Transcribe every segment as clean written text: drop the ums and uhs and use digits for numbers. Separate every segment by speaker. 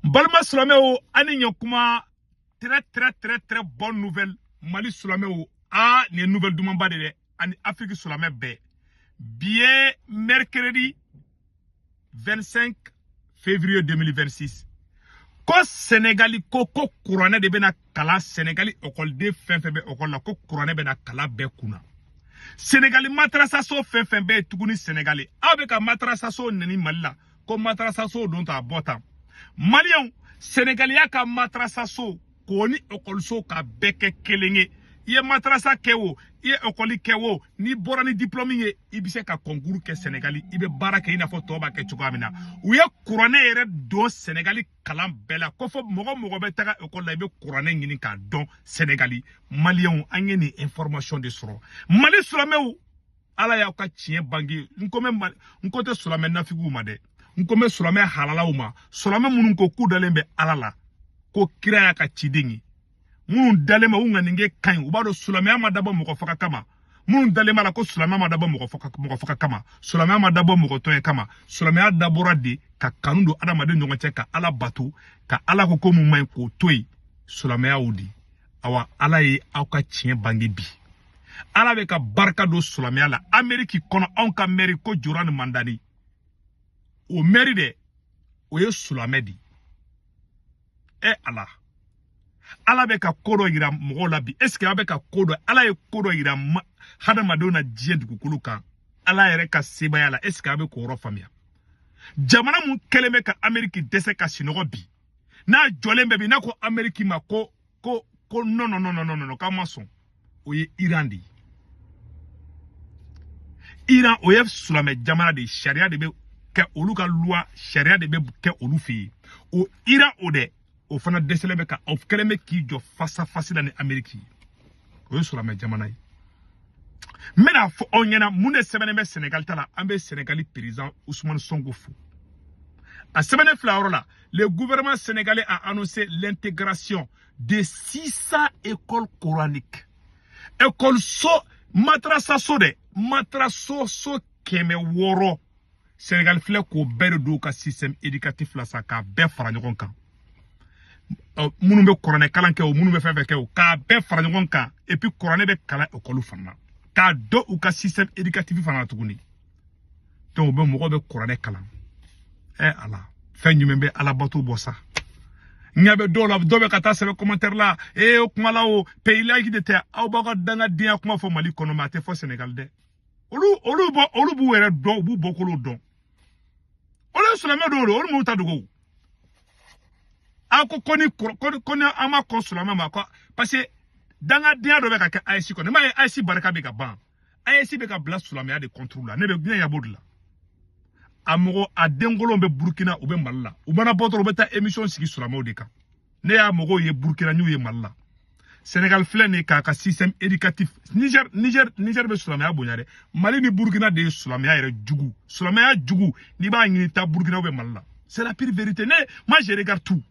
Speaker 1: Balima silamɛw, ani ɲɛ kuma, très très très très bonne nouvelle. Mali silamɛw, a nin ye nouvelle dumanba de dɛ, ani Afrique silamɛ bɛɛ. Bi ye mercredi 25 février 2026. Ko Senegali ko kuranɛ de bɛna kalan Senegali ekɔliden fɛn fɛn bɛ ekɔli la, ko kuranɛ bɛna kalan bɛɛ kunna. Senegali madrasaso fɛn fɛn bɛ yen tuguni Senegali, aw bɛ ka madrasaso neni Mali la, ko madrasaso don ta bɔ tan. Maliyɛnw, Senegali y'a ka madrasaso k'o ni ekɔliso ka bɛɛ kɛ kelen ye. I ye madrasa kɛ o, i ye ekɔli kɛ o, n'i bɔra ni diplôme ye, i bɛ se ka concours kɛ Senegali, i bɛ baara kɛ i n'a fɔ tɔw b'a kɛ cogoya min na. U ye kuranɛ yɛrɛ don Senegali kalan bɛɛ la, ko fɔ mɔgɔ mɔgɔ bɛ taga ekɔli la, i bɛ kuranɛ ɲini k'a dɔn Senegali. Maliyɛnw, an ye nin information de sɔrɔ. Mali silamɛw, Ala y'aw ka tiɲɛ bange. N ko bɛ, n ko tɛ silamɛ nafigiw ma dɛ, n ko bɛ silamɛ halalaw ma, silamɛ minnu ko k'u dalen bɛ Ala la, ko kira y'a ka ciden ye, minnu dalen bɛ u ŋaninge ka ɲi, u b'a dɔn silamɛya ma dabɔ mɔgɔ faga kama, minnu dalen b'a la ko silamɛya ma dabɔ mɔgɔ faga kama, silamɛya ma dabɔ mɔgɔ tɔɲɛ kama, silamɛya dabɔra de ka kanu don adamaden ɲɔgɔn cɛ, ka Ala bato, ka Ala ko ko mun man ɲi k'o to yen, silamɛya y'o di. Awa, Ala ye aw ka tiɲɛ bange bi. Ala bɛ ka barika don silamɛya la Ameriki kɔnɔ. Anw ka mɛri ko Zoran Mandani, o mɛri dɛ, o ye silamɛ de ye. E Ala, Ala bɛ ka ko dɔ yira mɔgɔw la bi. Est ce que aw bɛ ka ko dɔ, Ala ye ko dɔ yira hadamadenw na diɲɛ dugukolo kan, Ala yɛrɛ ka sebaaya la, est ce que aw bɛ k'o yɔrɔ faamuya? Jamana mun kɛlen bɛ ka Ameriki dɛsɛ ka sinɔgɔ bi, n'a jɔlen bɛ bi, n'a ko Ameriki ma ko ko ko non non non non non non, k'an ma sɔn, o ye Iran de ye. Iran, o ye silamɛ jamana de ye, sariya de bɛ kɛ olu ka loi, sariya de bɛ kɛ olu fɛ yen. O Iran o dɛ, o fana dɛsɛlen bɛ ka, o kɛlen bɛ k'i jɔ face à face la ni Ameriki ye. O ye silamɛ jamana ye. N bɛna fɔ aw ɲɛna mun de sɛbɛnnen bɛ Senegali ta la. An bɛ Senegali président Ousmane Sonko fo. A sɛbɛnnen filɛ yɔrɔ la: le gouvernement sénégalais a annoncé l'intégration de 600 écoles coraniques. École so, madrasa so dɛ, madrasa so 600, Sénégal filɛ k'o bɛɛ de don u ka système éducatif la sa, k'a bɛɛ fara ɲɔgɔn kan. Minnu bɛ kuranɛ kalan kɛ o, minnu bɛ fɛn fɛn kɛ o, k'a bɛɛ fara ɲɔgɔn kan. Et puis kuranɛ bɛ kalan école fana na, k'a dɔn u ka système éducatif fana na tuguni. Donc u bɛ mɔgɔw bɛ kuranɛ kalan. Ɛ Ala, fɛn jumɛn bɛ Ala bato bɔ sa? N ɲɛ bɛ dɔw la, dɔw bɛ ka taa sɛbɛn commentaire la: ee, o kuma la, o pays laïque de tɛ. Aw b'aw ka dangadenya kuma fɔ Mali kɔnɔ, mais a tɛ fɔ Sénégal dɛ. Olu bɔ, olu b'u yɛrɛ dɔn, u b'u bɔkolow dɔn. Olu ye silamɛ dɔw de, olu m'u ta dogo. Aw ko ko ni ko ni an ma kɔn silamɛ ma ko, parce que dangadenya dɔ bɛ ka kɛ AES kɔnɔ. I m'a ye, AES barika bɛ ka ban, AES bɛ ka bila silamɛya de contre la. Ne bɛ ne ɲɛ b'o de la. A mɔgɔ a denkolonw bɛ Burukina, u bɛ Mali la, u mana bɔ dɔrɔn, u bɛ taa émission sigi silamɛw de kan. Ne y'a mɔgɔw ye Burukina, n y'u ye Mali la. Sénégal filɛ nin ye k'a ka système éducatif. Niger bɛ silamɛya bonya dɛ. Mali ni Burukina de ye silamɛya yɛrɛ jugu. Silamɛya jugu, n'i b'a ɲini, taa Burukina ou bien Mali la. C'est la pire vérité. Ne, moi je regarde tout.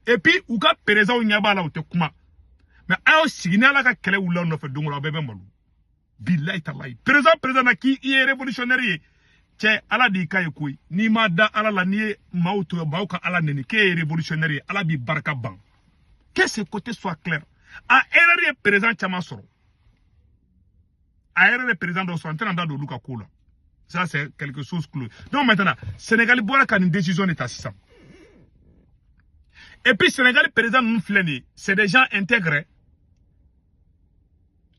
Speaker 1: Et puis u ka présidents ɲɛ b'a la, u tɛ kuma. Mais a y'aw sigi, ni Ala ka kɛlɛ wulila aw nɔfɛ don o don, aw bɛɛ bɛ malo. Bilayi talayi. Président na k'i ye révolutionnaire ye. Cɛ, Ala de y'i ka ye koyi. N'i ma da Ala la, n'i ye maaw to maaw ka Ala neni, k'e ye révolutionnaire ye, Ala b'i barika ban. Que ce côté soit clair. A erreur ye président caman sɔrɔ. A erreur ye président dɔw sɔrɔ, n tɛna n da don olu ka ko la. Ça c'est quelque chose clos. Donc maintenant, Sénégal bɔra ka nin décision de ta sisan. Et puis Sénégal président ninnu filɛ nin ye, c'est des gens intégrés.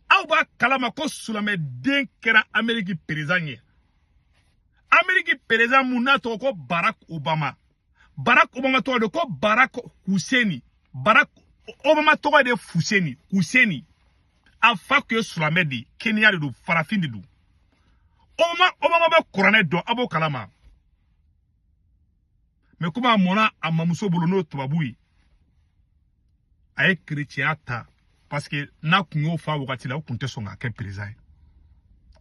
Speaker 1: Aw b'a kalama ko silamɛden kɛra Amérique président ye. Amérique président mun n'a tɔgɔ ko Barack Obama. Barack Obama tɔgɔ de ko Barack Husseini. Barack Obama tɔgɔ de Fuseni, Husseini. A fa tun ye silamɛ de ye, Kenya de don, farafin de don. Obama bɛ kuranɛ dɔn, a b'o kalama. Mais komi a mɔnna a mamuso bolo, n'o ye tubabu ye, a ye kerecɛnya ta, parce que n'a kun y'o fa wagati la, o kun tɛ sɔn k'a kɛ président ye.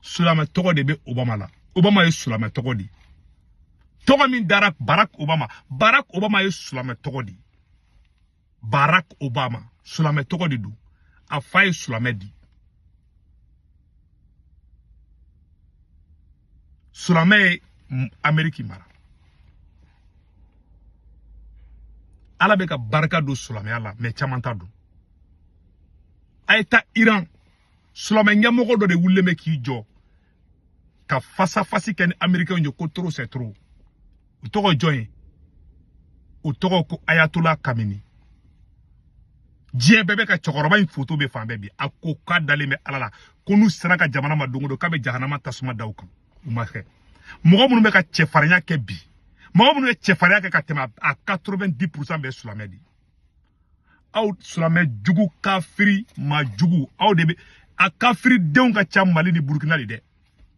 Speaker 1: Silamɛ tɔgɔ de bɛ Obama la. Obama ye silamɛ tɔgɔ de ye. Tɔgɔ min dara Barack Obama, Barack Obama ye silamɛ tɔgɔ de ye. Barack Obama silamɛ tɔgɔ de don. A fa ye silamɛ de ye. Silamɛ ye Amérique mara. Ala bɛ ka barika don silamɛya la, mais caman t'a dɔn. A ye taa Iran, silamɛ ɲɛmɔgɔ dɔ de wulilen bɛ k'i jɔ ka face à face kɛ ni Américains ye ko trop c'est trop. U tɔgɔ jɔn ye? U tɔgɔ ko Ayatollah Khamenei. Diɲɛ bɛɛ bɛ ka cɛkɔrɔba in photo bɛ fan bɛɛ bi. A ko k'a dalen bɛ Ala la ko n'u sera ka jamana ma don o don, k'a bɛ jahanama tasuma da u kan. U ma kɛ. Mɔgɔ minnu bɛ ka cɛfarinya kɛ bi, mɔgɔ minnu ye cɛfarinya kɛ ka tɛmɛ a 90% bɛɛ silamɛ de ye. Aw silamɛ jugu, kafiri maa jugu, aw de bɛ a kafiri denw ka ca Mali ni Burukina de dɛ.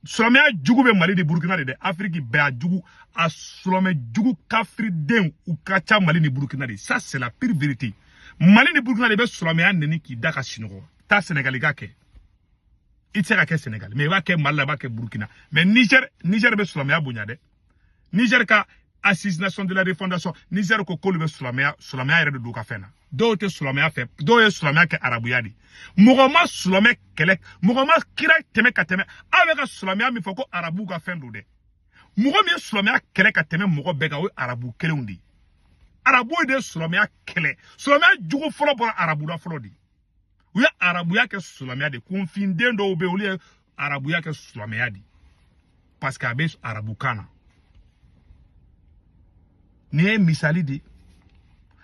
Speaker 1: Silamɛya jugu bɛ Mali ni Burukina de dɛ. Afiriki bɛɛ a jugu, a silamɛ jugu kafiri denw u ka ca Mali ni Burukina de. Ça, c'est la pire vérité. Mali ni Burukina de bɛ silamɛya neni k'i da ka sinɔgɔ. Taa Senegali ka kɛ, i tɛ se ka kɛ Senegali, mais i b'a kɛ Mali la, i b'a kɛ Burukina. Mais Niger, Niger bɛ silamɛya bonya dɛ. Niger ka Assise nationale de la refondation, Niger ko k'olu bɛ silamɛya, silamɛya yɛrɛ de don u ka fɛn na. Dɔw tɛ silamɛya fɛ, dɔw ye silamɛya kɛ arabuya de. Mɔgɔ ma silamɛ kɛlɛ, mɔgɔ ma kira tɛmɛ ka tɛmɛ. Aw bɛ ka silamɛya min fɔ ko arabuw ka fɛn don dɛ, mɔgɔ min ye silamɛya kɛlɛ ka tɛmɛ mɔgɔ bɛɛ kan, o ye arabu kelenw de ye. Arabuw de ye silamɛya kɛlɛ. Silamɛya jugu fɔlɔ bɔra arabu la fɔlɔ de. U ye arabuya kɛ silamɛya de. Kunfinden dɔw bɛ yen, olu ye arabuya kɛ silamɛya de, parce que a bɛ arabukan na. Nin ye misali de ye.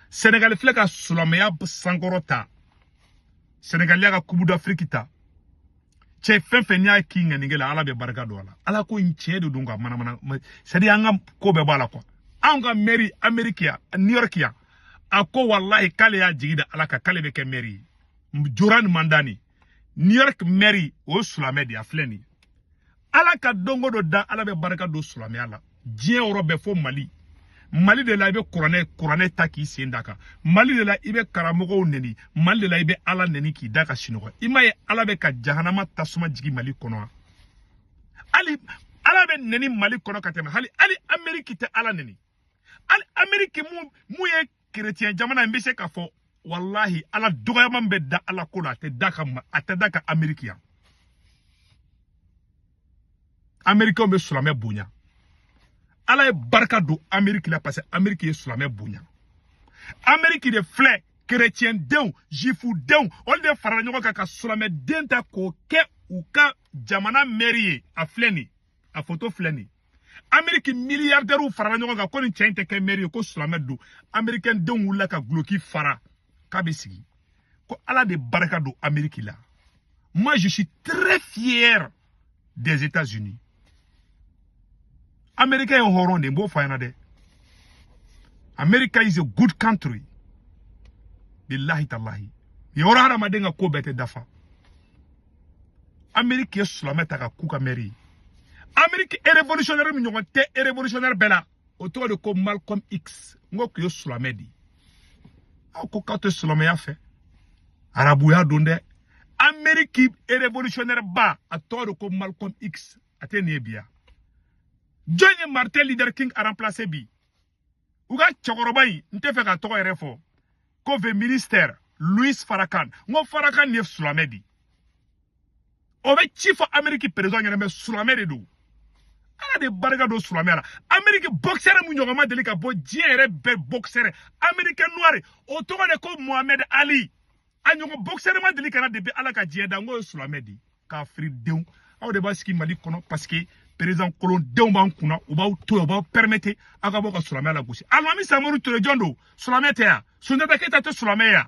Speaker 1: Senegali filɛ ka silamɛya sankɔrɔ ta. Senegali y'a ka Coupe d'Afrique ta. Cɛ, fɛn fɛn n'i y'a k'i ŋɛninge la, Ala bɛ barika don a la. Ala ko in tiɲɛ de don ka manamana, c'est à dire an ka ko bɛɛ b'a la quoi. Anw ka mairie Amérique yan, New York yan, a ko walahi k'ale y'a jigi da Ala kan k'ale bɛ kɛ maire ye. Zohran Mamdani, New York maire, o ye silamɛ de ye. A filɛ nin ye. Ala ka don o don da, Ala bɛ barika don silamɛya la diɲɛ yɔrɔ bɛɛ fo Mali. Mali de la i bɛ kuranɛ ta k'i sen da kan. Mali de la i bɛ karamɔgɔw neni. Mali de la i bɛ Ala neni k'i da ka sinɔgɔ. I m'a ye Ala bɛ ka jahanama tasuma jigin Mali kɔnɔ wa? Hali Ala bɛ neni Mali kɔnɔ ka tɛmɛ hali Ameriki tɛ Ala neni. Hali Ameriki mun ye kerecɛn jamana ye, n bɛ se k'a fɔ walahi Ala dɔgɔyama min bɛ da Ala ko la, a tɛ da ka Ameriki yan. Amerikɛnw bɛ silamɛ bonya. Ala ye barika don Ameriki la parce que Ameriki ye silamɛ bonya. Ameriki de filɛ, kerecɛn denw, juifu denw, olu de farala ɲɔgɔn kan ka silamɛ den ta k'o kɛ u ka jamana maire ye. A filɛ nin, a photo filɛ nin. Ameriki milliardaires farala ɲɔgɔn kan ko nin cɛ in tɛ kɛ maire ye, ko silamɛ don. Américain denw wulila ka guloki fara k'a bɛ sigi ko Ala de barika don Ameriki la. Moi, je suis très fier des États-Unis. Américain ye hɔrɔn de ye, n b'o fɔ a ɲɛna dɛ. America is a good country, billahi tallahi. Yɔrɔ hadamaden ka ko bɛɛ tɛ dafa. Amérique ye silamɛ ta ka k'u ka maire ye. Amérique révolutionnaire min ɲɔgɔn tɛ révolutionnaire bɛɛ la, o tɔgɔ de ko Malcolm X. N ko k'u ye silamɛ de ye. Aw ko k'aw tɛ silamɛya fɛ, arabuya don dɛ. Amérique révolutionnaire ba, a tɔgɔ de ko Malcolm X. A tɛ nin ye bi yan. Jɔn ye Martin Luther King a remplacé bi? U ka cɛkɔrɔba in, n tɛ fɛ ka tɔgɔ yɛrɛ fɔ, ko the minister Louis Farrakhan. N ko Farrakhan ye silamɛ de ye. O bɛ ci fɔ Amérique président ɲɛna, mais silamɛ de don. Ala de barika don silamɛya la. Amérique boxeur mun ɲɔgɔn ma deli ka bɔ diɲɛ yɛrɛ bɛɛ, boxeur américain noir, o tɔgɔ de ko Mohamed Ali. A ɲɔgɔn boxeur ma deli ka na depuis Ala ka diɲɛ da. N k'o ye silamɛ de ye. Kafiri denw, aw de b'a sigi Mali kɔnɔ parce que président kolondenw b'an kunna. U b'aw to yen, u b'aw permettre aw ka bɔ ka silamɛya lagosi. Alimami Samori Ture jɔn don? Silamɛ tɛ yan? Sunjata Keyita tɛ silamɛ yan?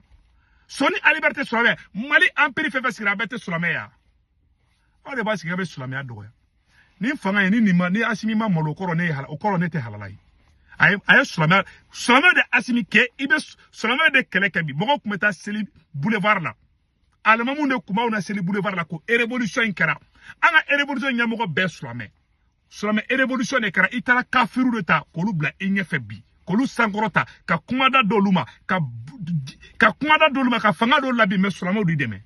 Speaker 1: Soni Ali Ber tɛ silamɛ? Mali empire fɛn fɛn sigira, a bɛɛ tɛ silamɛ yan? Aw de b'a sigi a bɛ silamɛya dɔgɔya. Ni fanga ye ni nin ma ni Asimi ma malo, o kɔrɔ ne ye o kɔrɔ ne tɛ halala ye. A ye silamɛ de Asimi kɛ. I bɛ silamɛ de kɛlɛ kɛ bi. Mɔgɔw tun bɛ taa seli boulevard la, alimamu de tun b'aw na seli boulevard la ko révolution in kɛra. An ka révolution ɲɛmɔgɔ bɛɛ silamɛ, silamɛ révolution de kɛra. I taara kafiru de ta k'olu bila i ɲɛfɛ bi, k'olu sankɔrɔ ta ka kumada d'olu ma, ka kumada d'olu ma, ka fanga dɔw la bi, mais silamɛw de dɛmɛ.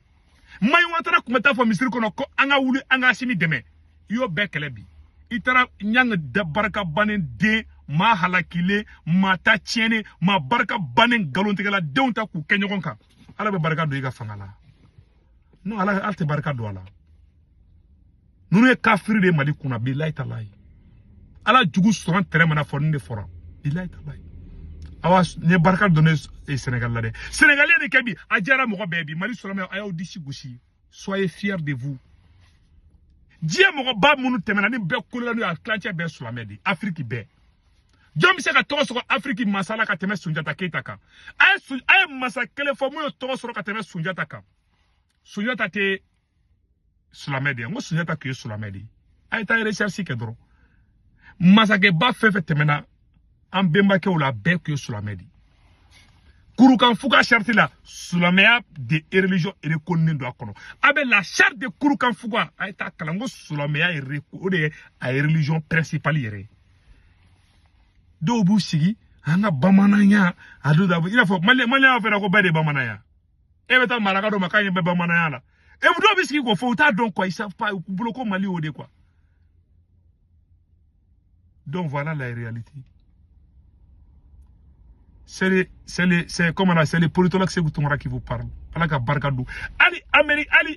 Speaker 1: Mayi Watara tun bɛ taa fɔ misiri kɔnɔ ko an ka wuli, an ka Asimi dɛmɛ. I y'o bɛɛ kɛlɛ bi. I taara ɲangi da barika bannen den maa halakilen, maa ta tiɲɛnen, maa barika bannen nkalontigɛla denw ta k'u kɛ ɲɔgɔn kan. Ala bɛ barika don i ka fanga la? Non, Ala tɛ barika don a la. Ninnu ye kafiri de ye Mali kunna, bilayi talayi. Ala jugu sɔrɔ tɛrɛ mana fɔ nin de fɔra, bilayi talayi. Awa n ye barika don ne Sénégal la dɛ. Sénégalais de kɛ bi a diyara mɔgɔ bɛɛ bi. Mali silamɛw, a y'aw disi gosi, soyez fiers de vous. Diɲɛ mɔgɔba minnu tɛmɛna ni bɛɛ kolola n'u ye, a tilancɛ bɛɛ silamɛ de. Afiriki bɛɛ, jɔn bɛ se ka tɔgɔ sɔrɔ Afiriki masa la ka tɛmɛ Sunjata Keyita kan? A ye masa kelen fɔ mun ye tɔgɔ sɔrɔ ka tɛmɛ Sunjata kan. Sunjata tɛ silamɛ de ye? N ko Sunjata tun ye silamɛ de ye. A ye taa recherche kɛ dɔrɔn. Masakɛba fɛn fɛn tɛmɛna an bɛnbakɛw la, a bɛɛ tun ye silamɛ de ye. Kurukanfuga charte la, silamɛya de religion reconnu don a kɔnɔ. A bɛ la charte de Kurukanfuga, a ye taa kalan ko silamɛya ye, o de ye a ye religion principale yɛrɛ ye. Dɔw b'u sigi an ka bamananya a don da i n'a fɔ maliyɛn fɛnɛ ko bɛɛ de ye bamananya. E bɛ taa maraka dɔ ma k'a ɲɛ bɛ bamananya la. E dɔw bɛ sigi k'o fɔ, u t'a dɔn quoi, ils savent pas, u bolo ko Mali y'o de quoi. Donc voilà la réalité. C'est comment on, c'est le politologue Sékou Tounkara qui vous parle. Ala ka barika don. Hali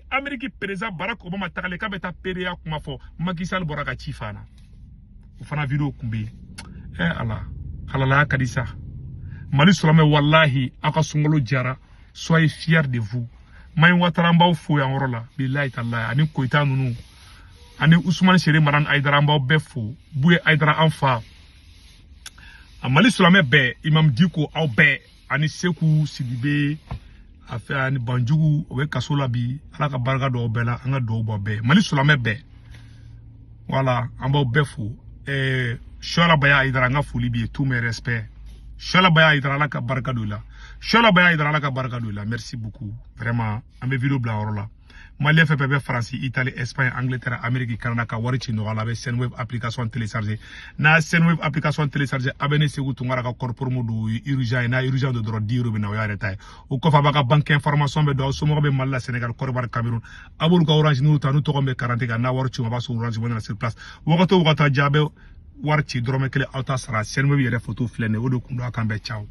Speaker 1: Amérique président Barack Obama tagalen k'a bɛ taa PDA kuma fɔ, Macky Sall bɔra ka ci fa na. O fana vidéo kun bɛ yen. Eh Ala, halalaya ka di sa. Mali silamɛ, wallahi aw ka sunkalo jara. Soyez fiers de vous. Mayi Watara, an b'aw fo yan yɔrɔ la. Bilahi talahi, ani Koyita ninnu ani Usumani Sere Maran Ayidara, an b'aw bɛɛ fo. Buye Ayidara, an fa. A Mali silamɛ bɛɛ, Imam Diko, aw bɛɛ, ani Seku Sidibe a fɛ, ani Banjugu, o bɛ kaso la bi. Ala ka barika don aw bɛɛ la. An ka dugawu b'aw bɛɛ, Mali silamɛ bɛɛ. Voilà, an b'aw bɛɛ fo. Suala Baya Ayidara, an ka foli b'i ye, tous mes respects. Suala Baya Ayidara, Ala ka barika don i la. Suala Baya Ayidara, Ala ka barika don i la. Merci beaucoup vraiment. An bɛ vidéo bila yɔrɔ la. Malien fɛn fɛn bɛ Faransi, Italie, Espagne, Angleterre, Amérique, Canada, ka wari ci nɔgɔya la, a bɛ Sendwave application télécharger. N'a Sendwave application télécharger, a bɛ ne Segu Tunkara ka code promo don, o ye urgent ye. N'a urgent don dɔrɔn, 10 euros bɛ na, o y'a yɛrɛ ta ye. O kɔfɛ, a b'a ka banque information bɛ don. Aw somɔgɔw bɛ Mali la, Sénégal, Côte d'Ivoire, Cameroun, a b'olu ka Orange n'u ta, n'u tɔgɔ bɛ karante kan, n'a wari ci, a b'a sɔrɔ Orange Money na sur place. Wagati o wagati a diya, a bɛ wari ci, dɔrɔmɛ kelen aw t'a sara. Sendwave yɛrɛ photo filɛ nin ye, o de kun don. A kan bɛɛ, ciao.